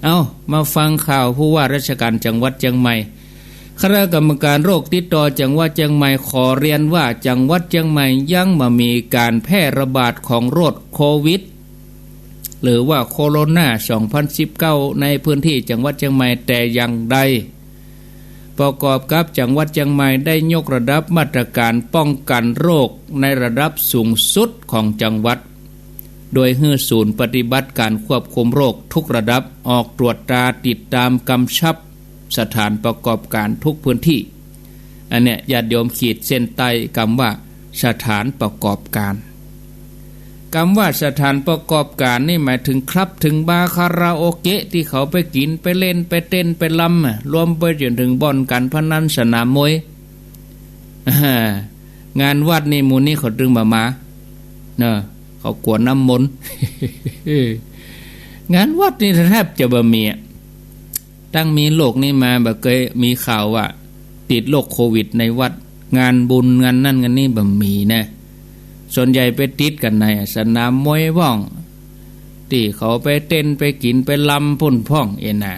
เอ้า มาฟังข่าวผู้ว่าราชการจังหวัดเจียงใหม่ คณะกรรมการโรคติดต่อจังหวัดเจียงใหม่ขอเรียนว่า จังหวัดเจียงใหม่ยังบ่มีก๋านแพร่ระบาดของโรคโควิด หรือว่าโคโรนา สองพันสิบเก้า ในพื้นตี้จังหวัดเจียงใหม่แต่อย่างใด ประกอบกับจังหวัดเจียงใหม่ได้ยกระดับมาตรการป้องกันโรคในระดับสูงสุดของจังหวัด โดยหื้อศูนย์ปฏิบัติการควบคุมโรคทุกระดับออกตรวจตราติดตามกำชับสถานประกอบการทุกพื้นตี้ อันเนี้ยญาติโยมขีดเส้นใต้กำว่าสถานประกอบการ กำว่าสถานประกอบการนี่หมายเถิงคลับเถิงบาร์คาราโอเกะตี้เขาไปกิ๋นไปเล่นไปเต้นไปรำอะ รวมไปจ๋นเถิงบ่อนการพนันสนามมวย งานวัดนี่หมู่นี้เขาตึงบ่มาเนาะ เขากั๋วน้ำมนต์ งานวัดนี่แทบจะบ่มีอะ ตั้งมีโรคนี้มาบ่เกยมีข่าวว่าติดโรคโควิดในวัด งานบุญงานนั่นงานนี้บ่มีนะ ส่วนใหญ่ไปติดกั๋นในสนามมวยบ้อง ตี้เขาไปเต้นไปกิ๋นไปรำปุ้นพ่องเอนา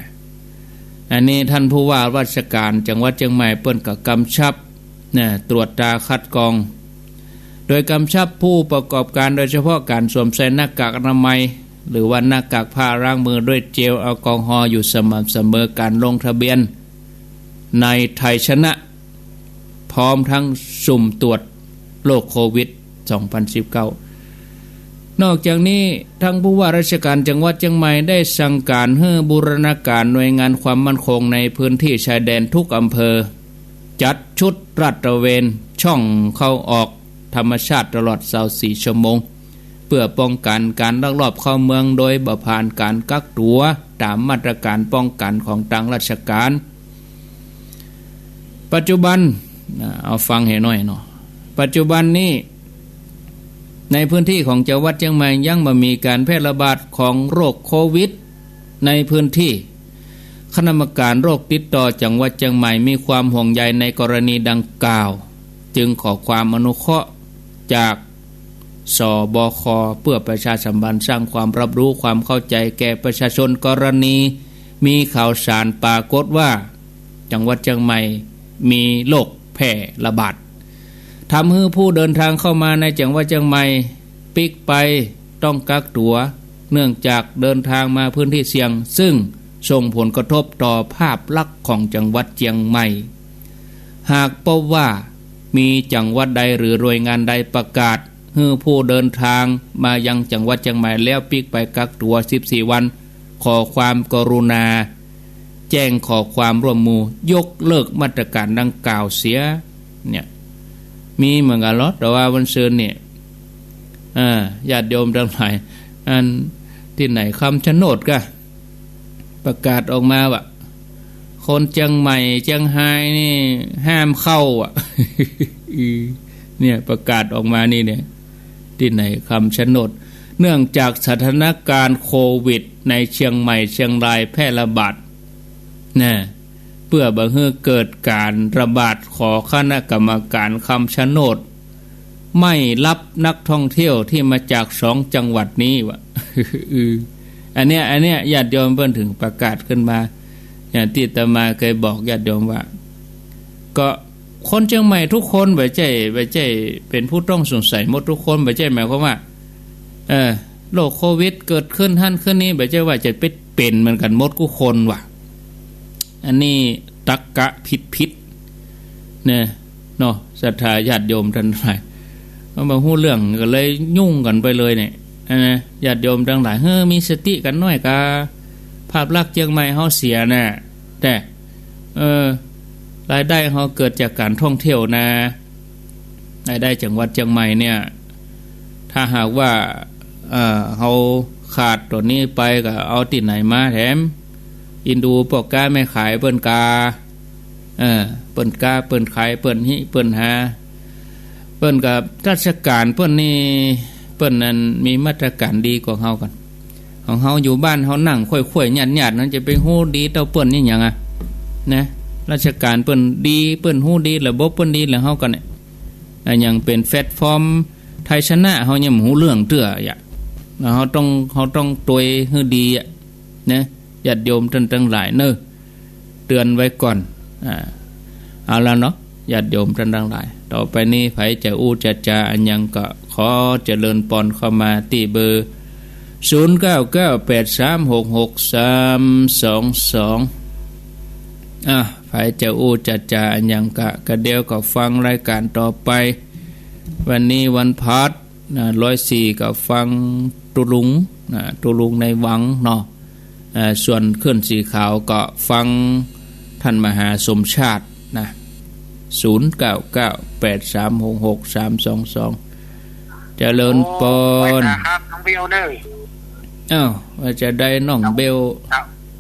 อันนี้ท่านผู้ว่าราชการจังหวัดเจียงใหม่เปิ้นก็กำชับนะ ตรวจตราคัดกรอง โดยกำชับผู้ประกอบการ โดยเฉพาะก๋านสวมใส่หน้ากากอนามัย หรือว่าหน้ากากผ้าล้างมือด้วยเจลแอลกอฮอล์อยู่สม่ำเสมอ ก๋านลงทะเบียนในไทยชนะ พร้อมทั้งสุ่มตรวจโรคโควิด สองพันสิบเก้า นอกจากนี้ท่านผู้ว่าราชการจังหวัดเจียงใหม่ได้สั่งก๋านหื้อบูรณาการหน่วยงานความมั่นคงในพื้นที่ชายแดนทุกอำเภอ จัดชุดลาดตระเวนช่องเข้าออกธรรมชาติตลอดซาวสี่ชั่วโมง เพื่อป้องกันก๋านลักลอบเข้าเมืองโดยบ่ผ่านก๋านกักตั๋วต๋ามมาตรการป้องกันของตางราชการ ปัจจุบัน อ่า เอาฟังหื้อหน่อยเนาะ ปัจจุบันนี้ ในพื้นที่ของจังหวัดเจียงใหม่ยังบ่มีก๋านแพร่ระบาดของโรคโควิดในพื้นที่ คณะกรรมการโรคติดต่อจังหวัดเจียงใหม่มีความห่วงใยในกรณีดังกล่าว จึงขอความอนุเคราะห์จาก สบค เพื่อประชาสัมพันธ์สร้างความรับรู้ความเข้าใจแก่ประชาชน กรณีมีข่าวสารปรากฏว่า จังหวัดเจียงใหม่มีโรคแพร่ระบาด ทำหื้อผู้เดินทางเข้ามาในจังหวัดเจียงใหม่ปิ๊กไปต้องกักตั๋ว เนื่องจากเดินทางมาพื้นที่เสี่ยง ซึ่งส่งผลกระทบต่อภาพลักษณ์ของจังหวัดเจียงใหม่ หากพบว่ามีจังหวัดใดหรือหน่วยงานใดประกาศหื้อผู้เดินทางมายังจังหวัดเจียงใหม่แล้วปิ๊กไปกักตั๋วสิบสี่วัน ขอความกรุณาแจ้งขอความร่วมมือยกเลิกมาตรการดังกล่าวเสีย เนี่ย มีเหมือนกั๋นเหรอ แต่ว่าวันซืนเนี่ย อ่า ญาติโยมตังหลาย อันตี้ไหน คำชะโนดก่ะ ประกาศออกมาว่า คนเจียงใหม่เจียงฮายนี่ห้ามเข้าอะ อือ เนี่ย ประกาศออกมานี่เนี่ย ตี้ไหน คำชะโนด เนื่องจากสถานการณ์โควิดในเชียงใหม่เชียงรายแพร่ระบาด นะ เพื่อบ่หื้อเกิดก๋านระบาด ขอคณะกรรมการคำชะโนด ไม่รับนักท่องเที่ยวที่มาจากสองจังหวัดนี้ว่ะ อือ อันเนี้ย อันเนี้ย ญาติโยมเปิ้นเถิงประกาศขึ้นมา อย่างตี้อาตมาเคยบอกญาติโยมว่า ก็คนเจียงใหม่ทุกคนบ่ใจ้ บ่ใจ้เป๋นผู้ต้องสงสัยหมดทุกคน บ่ใจ้หมายความว่า เออ โรคโควิดเกิดขึ้นหั้นขึ้นนี้ บ่ใจ้ว่าจะไปเป๋นเหมือนกั๋นหมดกู้คนว่ะ อันนี้ตรรกะผิดๆ เนี่ย เนาะ ศรัทธาญาติโยมตังหลาย เอามาฮู้เรื่องก็เลยยุ่งกั๋นไปเลยเนี่ย อันนะ ญาติโยมตังหลาย เฮ้อ มีสติกั๋นหน่อยกา ภาพลักษณ์เจียงใหม่เฮาเสียน่ะ แต่ เออ รายได้เฮาเกิดจากก๋านท่องเที่ยวนะ รายได้จังหวัดเจียงใหม่เนี่ย ถ้าหากว่า เอ่อ เฮาขาดตั๋วนี้ไปก็เอาตี้ไหนมาแถม อินดูป้อก๊าแม่ขายเปิ้นกา เออ เปิ้นก๊าเปิ้นขายเปิ้นฮิเปิ้นหา เปิ้นก็ราชการเปิ้นนี่ เปิ้นนั้นมีมาตรการดีกว่าเฮากั๋น ของเฮาอยู่บ้านเฮานั่งค่อยๆ ญาติๆ นั้นจะไปฮู้ดีเต้าเปิ้นนี่หยังอะ นะ ราชการเปิ้นดี เปิ้นฮู้ดี ระบบเปิ้นดี แล้วเฮาก็เนี่ย อะ ยังเป๋นแพลตฟอร์มไทยชนะ เฮายังบ่ฮู้เรื่องเตื้ออะ แล้วเฮาต้อง เฮาต้องตวยหื้อดีอะ นะ ญาติโยมตังหลายเนาะ เตือนไว้ก่อน อ่า เอาละเนาะ ญาติโยมตังหลาย ต่อไปนี้ใผจะอู้จะจาอันหยังก็ขอเจริญปอนเข้ามาตี้เบอร์ ศูนย์เก้าเก้าแปดสามหกหกสามสองสอง อ่ะ ใผจะอู้จะจาอันหยังก็ ก็เดี๋ยวก็ฟังรายการต่อไป วันนี้วันพฤหัส นะ ร้อยสี่ ก็ฟังตุ๊ลุง นะ ตุ๊ลุงในวังเนาะ อ่า ส่วนคลื่นสีขาวก็ฟังท่านมหาสมชาตินะ ศูนย์เก้าเก้า แปดสามหกหก สามสองสอง เจริญปอน โอ้ ไหว้สาครับ น้องเบลเน่อ อ้าว ว่าจะใดน้องเบล แต่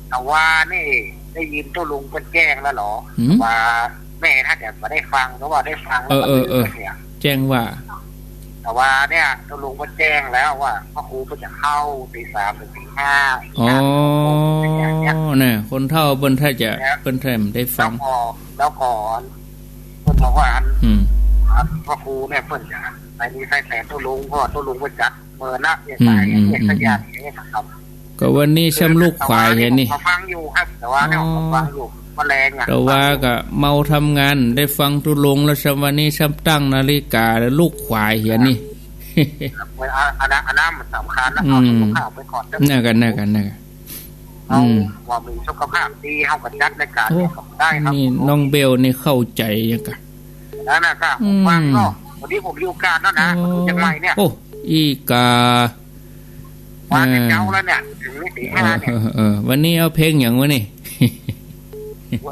แต่ว่านี่ได้ยินตุ๊ลุงเปิ้นแจ้งแล้วเหรอ หืม ว่าแม่ถ้าจะบ่ได้ฟัง หรือว่าได้ฟังแล้ว เออ ก็ลืม เออ เออ ไปเสีย แจ้งว่า แต่ว่าเนี่ยตุ๊ลุงเปิ้นแจ้งแล้วว่าพระครูเปิ้นจะเข้าตีสามถึงตีห้า อ๋อ อย่างเงี้ย น่ะ คนเฒ่าเปิ้นถ้าจะ แล้ว เปิ้นถ้าบ่ได้ฟัง แล้วก็ แล้วก็เปิ้นบอกว่าอัน อืม อันพระครูเนี่ยเปิ้นจะไปมีไส้แสนตุ๊ลุง เพราะว่าตุ๊ลุงเปิ้นจัดเมินนะ เนี่ย อืม สายเนี่ย อืม เนี่ย อืม สัญญาณเนี่ยนะครับ ก็วันนี้ซ้ำลูกขวายเหียนี่ มาฟังอยู่ครับ แต่ว่าเนี่ย อ๋อ ผมฟังอยู่ มาแลงอะ แต่ว่าก็เมาทำงาน ได้ฟังตุ๊ลุงแล้ว ซ้ำวันนี้ซ้ำตั้งนาฬิกาแล้วลูกขวายเหียนี่ ครับ อันนั้น อันนั้นมันสำคัญนะ อืม เอาสุขภาพไปก่อนเถอะ นั่นกัน นั่นกัน นั่นกัน เอา อืม ว่ามีสุขภาพดี เฮาก็จัดรายการ โอ้ เนี่ยก็ได้ครับ นี่น้องเบลนี่เข้าใจ๋าหยังกะ นั่นน่ะครับ อืม ผมฟังเนาะ วันนี้ผมมีโอกาสแล้วนะ โอ้ มาดูเชียงใหม่เนี่ย โอ้ อีกา มาแต่เช้าแล้วเนี่ย เออ ถึงนี่ตีห้าเนี่ย เออ เออ เออ วันนี้เอาเพลงหยังวะนี่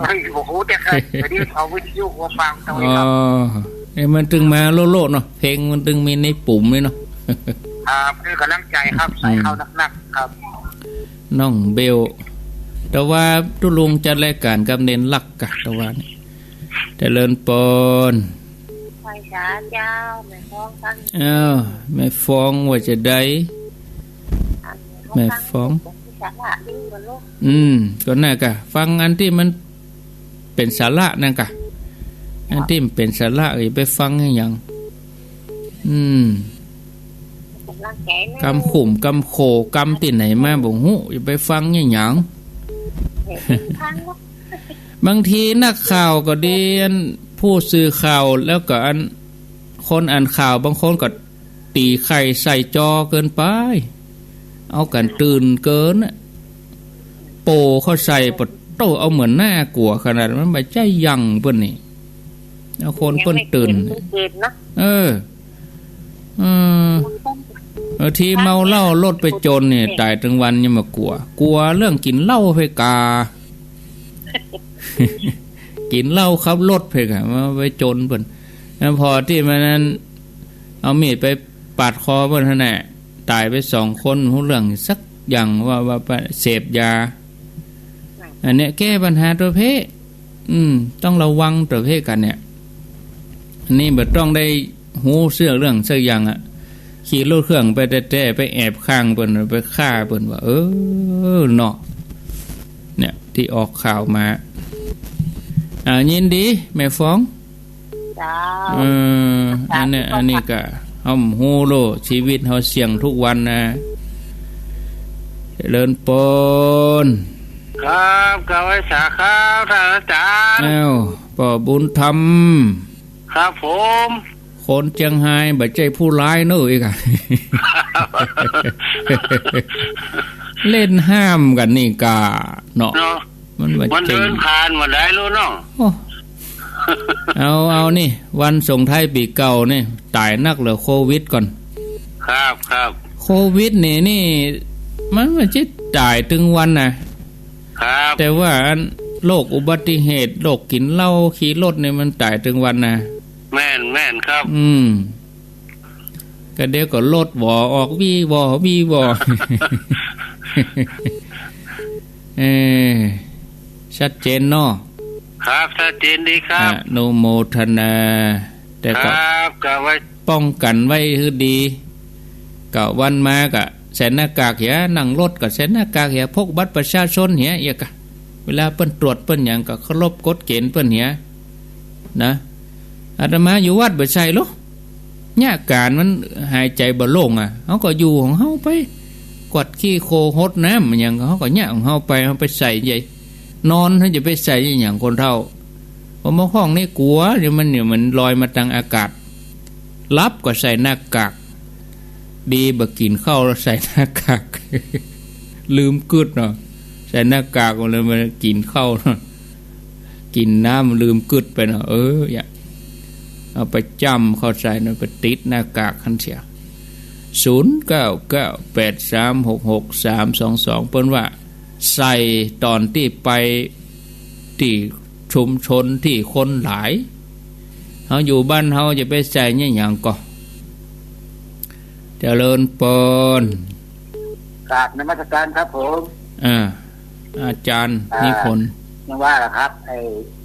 เฮ้ย โอ้โห แต่ใคร วันนี้เอาวิทยุมาฟังตรงนี้ครับ อ๋อ เนี่ยมันตึงมาโล่ๆเนาะ เพลงมันตึงมีในปุ่มนี่เนาะ ครับ คือกำลังใจ๋ครับ ใส่เข้าหนักๆครับ น้องเบล แต่ว่าตุ๊ลุงจัดรายการกับเณรลักษณ์กะ แต่ว่านี่ เจริญปอน ไหว้สาเจ้า แม่ฟ้องฟัง อ้าว แม่ฟ้องว่าจะใด อัน แม่ฟ้อง สาระดีกว่าลูก อืม ก็น่ากะ ฟังอันตี้มันเป๋นสาระนั่นกะ อันตี้มันเป๋นสาระ อย่าไปฟังอะหยัง อืม กำขุมกำโข กำตี้ไหนมาบ่ฮู้ อย่าไปฟังอะหยัง บางทีนักข่าวก็ดี อันผู้สื่อข่าว แล้วก็อันคนอ่านข่าว บางคนก็ ตี๋ไข่ใส่จอเกินไป เอากั๋นตื่นเกินน่ะ โป่เข้าใส่ปะโต้ เอาเหมือนน่ากลัวขนาด มันบ่ใจ้ยังเปิ้นนี่ เอาคนเปิ้นตื่น ยังไม่ตื่น เออ เออ บางทีเมาเหล้ารถไปจนเนี่ย ต๋ายตึงวันยังบ่กั๋ว กั๋วเรื่องกิ๋นเหล้าไปกา กิ๋นเหล้าขับรถไปกา มาไปจนเปิ้น แล้วพอตี้มันนั้น เอามีดไปปาดคอเปิ้นหั้นแหละ ต๋ายไปสองคน ฮู้เรื่องสักอย่าง ว่า ว่าไปเสพยา อันเนี้ยแก้ปัญหาตั๋วเพ อืม ต้องระวังตั๋วเพกั๋นเนี่ย อันนี้บ่ต้องได้ฮู้เสี้ยเรื่องสักอย่างอะ ขี่รถเครื่องไปแต๊ๆ ไปแอบข้างเปิ้น ไปฆ่าเปิ้นว่า เออ เนาะ เนี่ย ตี้ออกข่าวมา อ่า ยินดี แม่ฟ้อง เจ้า เออ อันเนี้ย อันนี้ก็เฮาฮู้โล ชีวิตเฮาเสี่ยงทุกวันนะ เจริญปอน ครับ กราบไหว้สาครับ ท่านอาจ๋ารย์ อ้าว ป้อบุญธรรม ครับผม คนเจียงฮายบ่ใจ้ผู้ร้ายเน่อ อีกอะ เล่นห้ามกั๋นนี่กา เนาะ เนาะ มันบ่ มัน เจ๋ง เดินผ่านมาได้รู้เนาะ โอ้ เอา เอานี่ วันส่งท้ายปี๋เก่านี่ ต๋ายนักเหลือโควิดก่อน ครับ ครับ โควิดนี่ นี่ มันบ่ใจ้ต๋ายตึงวันนะ ครับ แต่ว่าอันโรคอุบัติเหตุ โรคกิ๋นเหล้าขี่รถนี่มันต๋ายตึงวันนะ แม่น แม่นครับ อืม ก็เดี๋ยวก็รถหวอออก วี้วอ วี้วอ เออ ชัดเจนเนาะ ครับ ชัดเจนดีครับ อนุโมทนา แต่ก็ ครับ กราบไหว้ ป้องกั๋นไว้หื้อดี ก็วันมาก็ใส่หน้ากากเหีย นั่งรถก็ใส่หน้ากากเหีย พกบัตรประชาชนเหีย เอียกะ เวลาเปิ้นตรวจเปิ้นหยังก็เคารพกฎเกณฑ์เปิ้นเหีย นะ อาตมาอยู่วัดบ่ใส่หรอก เยียะก๋านมันหายใจ๋บ่โล่งอะ เฮาก็อยู่ของเฮาไป กวาดขี้โคลนหดน้ำหยัง เฮาก็เยียะของเฮาไป เฮาไปใส่ใหญ่ นอนเฮาจะไปใส่อะหยังคนเฒ่า พอมาฮ้องนี่กั๋ว เดี๋ยวมัน เดี๋ยวมันลอยมาตางอากาศ หลับก็ใส่หน้ากาก ดีบ่กิ๋นข้าวแล้วใส่หน้ากาก ลืมกึ๊ดเนาะ ใส่หน้ากากแล้วมากิ๋นข้าวเนาะ กิ๋นน้ำลืมกึ๊ดไปเนาะ เออ อย่า เอาไปจ้ำเข้าใส่เนาะ ไปติดหน้ากากหั้นเสีย ศูนย์เก้าเก้า แปดสามหกหก สามสองสอง เปิ้นว่าใส่ต๋อนตี้ไปตี้ชุมชนตี้คนหลาย เอาอยู่บ้านเฮาจะไปใส่เนี่ยหยังก่อ เจริญปอน กราบนมัสการครับผม อ่า อาจารย์ อ่า นิพนธ์ ยังว่าล่ะครับ ไอ้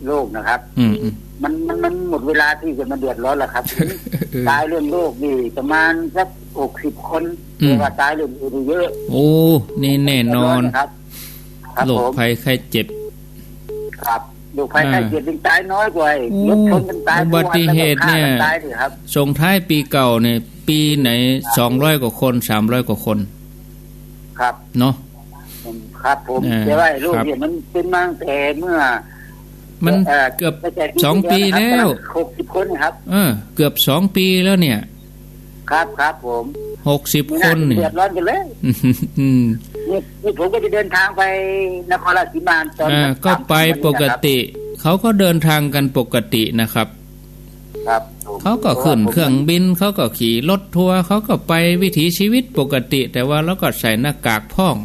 โรคนะครับ อืม อืม มัน มัน มันหมดเวลาที่จะมาเดือดร้อนแล้วครับ เออ ตายเรื่องโรคนี่ประมาณสักหกสิบคน อืม แต่ว่าตายเรื่องอื่นเยอะ โอ้ นี่แน่นอน เดือดร้อนนะครับ ครับ โรค ผม ภัยไข้เจ็บ ครับ โรคภัยไข้เจ็บ อ่า ยังตายน้อยกว่าไอ้ โอ้ รถชนกันตาย อุบัติเหตุเนี่ย ทุกวัน แล้วก็ฆ่ากันตายสิครับ ส่งท้ายปีเก่าเนี่ย ปีไหน สองร้อยกว่าคน สามร้อยกว่าคน ครับ เนาะ ครับผม อ่า แต่ว่าไอ้โรคเนี่ย ครับ มันเป็นมาตั้งแต่เมื่อ มัน เอ่อ เกือบ ตั้งแต่ปี สองปี ที่แล้วนะครับ แล้ว หกสิบคนนะครับ เออ เกือบสองปีแล้วเนี่ย ครับ ครับผม หกสิบ คนนี่ ไม่น่าจะเดือดร้อนกันเลย อืม นี่ นี่ผมก็จะเดินทางไปนครราชสีมาตอน อ่า สัก ก็ไป สามสี่วันนี้นะครับ ปกติ เขาก็เดินทางกันปกตินะครับ ครับผม เขาก็ขึ้นเครื่องบิน เขาก็ขี่รถทัวร์ เขาก็ไปวิถีชีวิตปกติ แต่ว่าเราก็ใส่หน้ากากพ่อง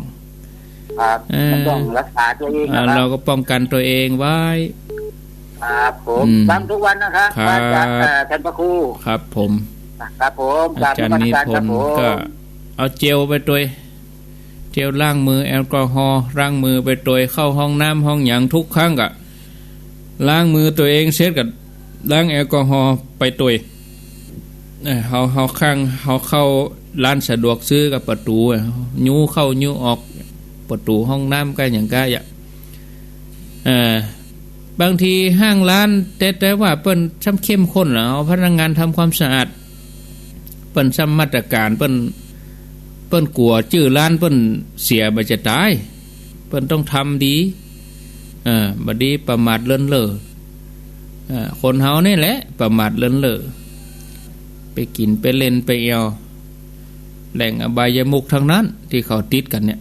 ครับ เออ มันต้องรักษาตัวเองนะครับ อ่า เราก็ป้องกันตัวเองไว้ ครับผม อืม ฟังทุกวันนะครับ ครับ อาจารย์ เอ่อ ท่านพระครู ครับผม ครับผม อาจารย์นิพนธ์ กราบนมัสการครับผม ก็เอาเจลไปตวย เจลล้างมือ แอลกอฮอล์ล้างมือไปตวย เข้าห้องน้ำห้องหยังทุกครั้งก็ล้างมือตัวเองเสร็จก็ล้างแอลกอฮอล์ไปตวย เอ่อ เฮา เฮาข้าง เฮาเข้าร้านสะดวกซื้อก็ประตู๋อะ ยู้เข้ายู้ออก ประตู๋ห้องน้ำก็อย่างก้าอะ เอ่อ บางทีห้างร้าน แต่ แต่ว่าเปิ้นซ้ำเข้มข้นเหรอ เอาพนักงานทำความสะอาด เปิ้นซ้ำมาตรการ เปิ้น เปิ้นกั๋วจื้อร้านเปิ้นเสียบ่าจะต๋าย เปิ้นต้องทำดี เออ บ่ดีประมาทเลินเล่อ เออ คนเฮานี่แหละประมาทเลินเล่อ ไปกิ๋นไปเล่นไปแอ่ว แหล่งอบายมุขทั้งนั้นตี้เขาติดกั๋นเนี่ย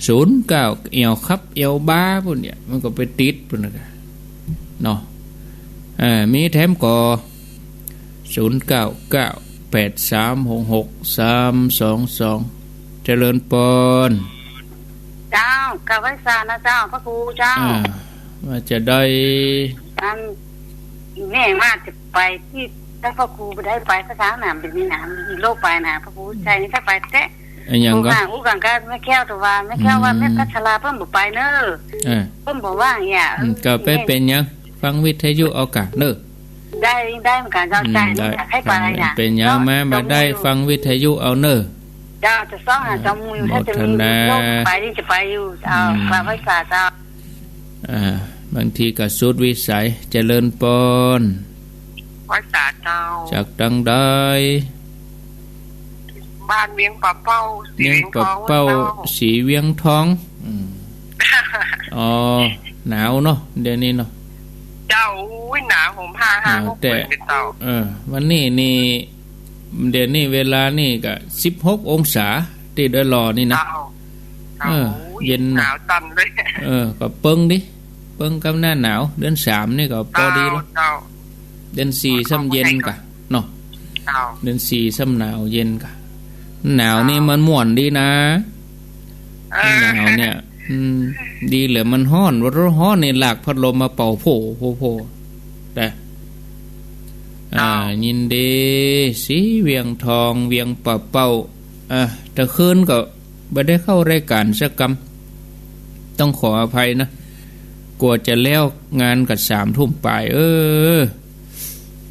ศูนย์เก้า แอ่วขับ แอ่วบาร์ ปู้นเนี่ย มันก็ไปติดปู้นนะเนาะ เออ มีแถมก่อ ศูนย์เก้าเก้า แปดสามหกหก สามสองสอง เจริญปอน เจ้า กราบไหว้สานะเจ้า พระครูเจ้า อ่า ว่าจะได้ อัน แม่ว่าจะไปตี้ ถ้าพระครูบ่ได้ไป ภาษาหนามเป็นนี่นะ มีโรคไปนะ พระครูใช่นี่ถ้าไปแต๊ อะหยังก็ ผู้ว่าอู้กั๋นกับแม่แก้วตะวา แม่แก้วว่า อืม แม่พัชราเปิ้นบ่ไปเน้อ เออ เปิ้นบ่ว่างเนี่ย อืม ก็ไปเป๋นหยัง ฟังวิทยุเอาก่ะเน้อ ได้ ได้เหมือนกั๋นเจ้า อืม ใจ้ ได้ อยากหื้อไป ครับ นะ เป๋นหยัง เนาะ มา มาได้ ฟังวิทยุเอาเน้อ เจ้า จะซ้องหาเจ้าหมู่ ถ้าจะมีโรคไปนี่จะไปอยู่ เจ้า อืม กราบไหว้สาเจ้า อ่า บางทีก็สุดวิสัย เจริญปอน ไหว้สาเจ้า จากตังใด บ้านเวียงป่าเป้า สีเวียงทอง เวียงป่าเป้า เจ้า สีเวียงทอง อืม อ๋อ หนาวเนาะ เดี๋ยวนี้เนาะ เจ้า อุ้ย หนาว ห่มผ้าห้า หนาว หก แต่ ผืนเป็นเจ้า เออ วันนี้นี่ เดี๋ยวนี้เวลานี่ก็สิบหกองศา ตี้ดอยหล่อนี่นะ เจ้า เออ เจ้า อุ้ย เย็นนะ หนาวจังเลย เออ ก็เปิงดิ เปิงกับหน้าหนาว เดือนสามนี่ก็ปอดีแล้ว เจ้า เจ้า เดือนสี่ซ้ำเย็นก่ะเนาะ เจ้า เดือนสี่ซ้ำหนาวเย็นก่ะ หนาวนี่ เจ้า มันม่วนดีนะ เออ หนาวเนี่ย อืม ดีเหลือมันฮ้อน ว่าร้อนนี่ลากพัดลมมาเป่าโผ โผ โผ แต่ อ่า เจ้า ยินดี สีเวียงทอง เวียงป่าเป้า อ่า แต่คืนก็บ่ได้เข้ารายการสักกำ ต้องขออภัยนะ กว่าจะแล้วงานก็สามทุ่มปลาย เออ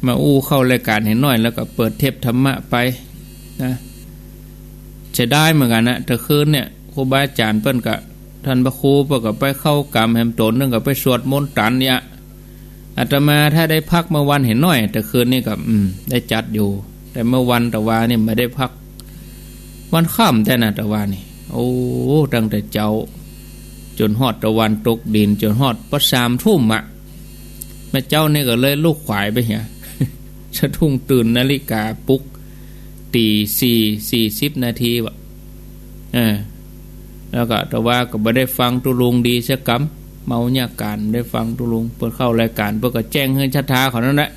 มาอู้เข้ารายการหื้อหน้อย แล้วก็เปิดเทปธรรมะไปนะ เสียดายเหมือนกั๋นนะ แต่คืนเนี่ย ครูบาอาจ๋ารย์เปิ้นก็ ท่านพระครูเปิ้นก็ไปเข้ากรรมแหม ต๋นนึ่งก็ไปสวดมนต์ตันเนี่ย อาตมาถ้าได้พักเมื่อวันหื้อหน้อย แต่คืนนี่ก็ อืม ได้จัดอยู่ แต่เมื่อวันตะวานี่บ่ได้พัก วันค่ำแต๊นะตะวานี่ โอ้ ตั้งแต่เจ๊า จ๋นฮอดตะวันตกดิน จ๋นฮอดปอสามทุ่มอะ แม่เจ๊านี่ก็เลยลุกขวายไปเหีย สะดุ้งตื่นนาฬิกาปลุก ตี๋สี่ สี่สิบนาทีวะ เออ แล้วก็ตะวาก็บ่ได้ฟังตุ๊ลุงดีสักกำ เมาเยียะก๋าน ได้ฟังตุ๊ลุง เปิ้นเข้ารายก๋าน เปิ้นก็แจ้งหื้อศรัทธาเขานั่นแหละ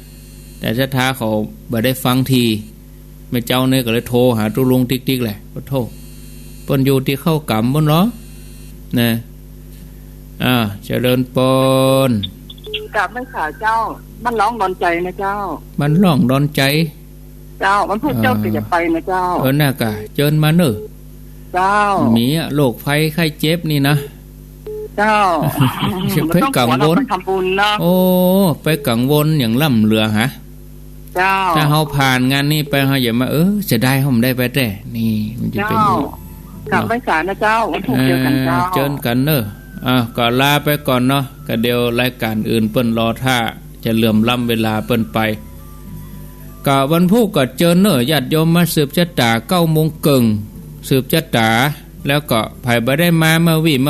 แต่ศรัทธาเขาบ่ได้ฟังที แม่เจ๊านี่ก็เลยโทรหาตุ๊ลุงติ๊กๆ แหละ โอ้โธ่ เปิ้นอยู่ตี้เข้ากรรมปู้นเหรอ นะ อ่า เจริญปอน กราบไหว้สาเจ้า บ้านร่องดอนใจ๋นะเจ้า บ้านร่องดอนใจ๋ เจ้า วันพูกเจ้า เออ ก็จะไปนะเจ้า เออ น่ะก่ะ เจิญมาเน่อ เจ้า มีอะโรคภัยไข้เจ็บนี่นะ เจ้า จะไปกังวล บ่ต้องกลัว เฮาไปทำบุญเนาะ โอ้ ไปกังวลหยังล้ำเหลือหา เจ้า ถ้าเฮาผ่านงานนี้ไป เฮาอย่ามา เออ เสียดายเฮาบ่ได้ไปแต๊ นี่มันจะเป๋น เจ้า อยู่ กราบไหว้สานะเจ้า วันพูกเจอกั๋นเจ้า เออ เจิญกั๋นเน่อ อ่ะ ก็ลาไปก่อนเนาะ ก็เดี๋ยวรายก๋านอื่นเปิ้นรอถ้า จะเหลื่อมล้ำเวลาเปิ้นไป ก็วันพูกก็เจิญเน่อ ญาติโยมมาสืบจะต๋า เก้าโมงเกิ่ง สืบจะต๋า แล้วก็ใผบ่ได้มา มาวีมา